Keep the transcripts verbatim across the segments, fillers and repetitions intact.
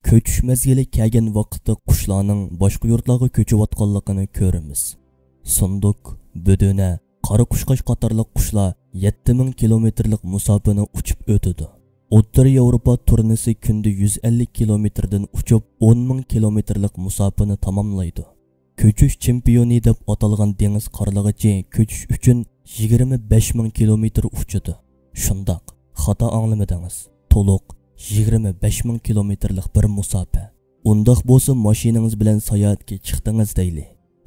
كۆچۈش مەزگىلى كەلگەن ۋاقىتتا قۇشلارنىڭ باشقا يۇرتلارغا كۆچۈۋاتقانلىقىنى كۆرىمىز. سۇندۇق، بۆدۈنە، قارا قۇشقاچ قاتارلىق قۇشلار يەتتە مىڭ كىلومېتىرلىق مۇساپىنى ئۇچۇپ ئۆتىدۇ. ئوتتۇرا ياۋروپا تۇرنىسى كۈندە يۈز ئەللىك كىلومېتىردىن ئۇچۇپ، ئون مىڭ كىلومېتىرلىق مۇساپىنى تاماملايدۇ. كۆچۈش چېمپىيونى دەپ ئاتالغان دېڭىز قارلىغىچى كۆچۈش ئۈچۈن يىگىرمە بەش مىڭ كىلومېتىر ئۇچىدۇ. شۇنداق، خاتا ئاڭلىمىدىڭىز. تولۇق يىگىرمە بەش مىڭ كىلومېتىرلىق بىر مۇساپە. ئۇنداق بولسا ماشىنىڭىز بىلەن ساياھەتكە چىقتىڭىز دەيلى.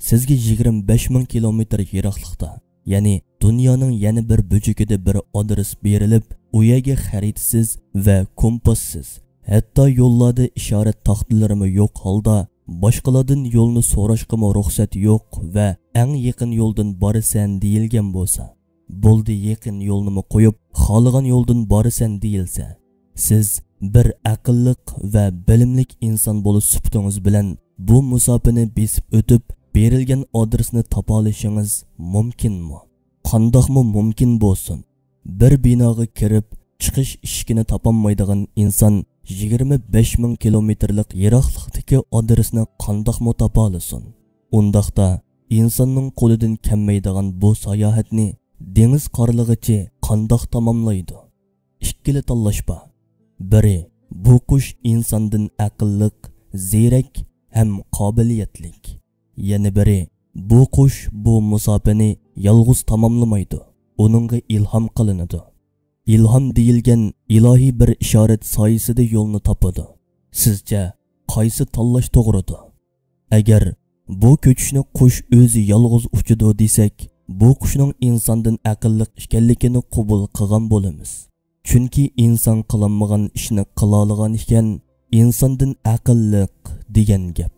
سىزگە يىگىرمە بەش مىڭ كىلومېتىر يىراقلىقتا، يەنى دۇنيانىڭ يەنە بىر بۆجىكىدە بىر ئادرېس بېرىلىپ، ئۇ يەرگە خەرىتىسىز ۋە كومپاسسىز، ھەتتا يوللاردا ئىشارەت تاختىلىرىمۇ يوق ھالدا، باشقىلاردىن يولنى سوراشقىمۇ رۇخسەت يوق ۋە ئەڭ يېقىن يولدىن بارىسەن دېيىلگەن بولسا، بولدى، يېقىن يولنىمۇ قويۇپ، خالىغان يولدىن بارىسەن دېيىلسە، سىز بىر ئەقىللىق ۋە بىلىملىك ئىنسان بولۇش سۈپىتىڭىز بىلەن بۇ مۇساپىنى بېسىپ ئۆتۈپ، بېرىلگەن ئادرېسنى تاپالىشىڭىز مۇمكىنمۇ؟ قانداقمۇ مۇمكىن بولسۇن؟ بىر بىناغا كىرىپ، چىقىش ئىشىكىنى تاپالمايدىغان ئىنسان يىگىرمە بەش مىڭ كىلومېتىرلىق يىراقلىقتىكى ئادرېسنى قانداقمۇ تاپالىسۇن؟ ئۇنداقتا، ئىنساننىڭ قولىدىن كەلمەيدىغان بۇ ساياھەتنى دېڭىز قارلىغىچى قانداق تاماملايدۇ؟ ئىككىلا تاللاش بار. بىرى، بۇ قۇش ئىنساندىن ئەقىللىق، زېرەك ھەم قابىلىيەتلىك. يەنە بىرى، بۇ قۇش بۇ مۇساپىنى يالغۇز تاماملىمايدۇ، ئۇنىڭغا ئىلھام قىلىنىدۇ. ئىلھام دېيىلگەن ئىلاھىي بىر ئىشارەت سايىسىدە يولنى تاپىدۇ. سىزچە، قايسى تاللاش توغرىدۇ؟ ئەگەر بۇ كۆچۈشنى قۇش ئۆزى يالغۇز ئۇچىدۇ دېسەك، بۇ قۇشنىڭ ئىنساندىن ئەقىللىق ئىكەنلىكىنى قوبۇل قىلغان بولىمىز. چۈنكى ئىنسان قىلالمىغان ئىشنى قىلالىغان ئىكەن، ئىنساندىن ئەقىللىق دېگەن گەپ.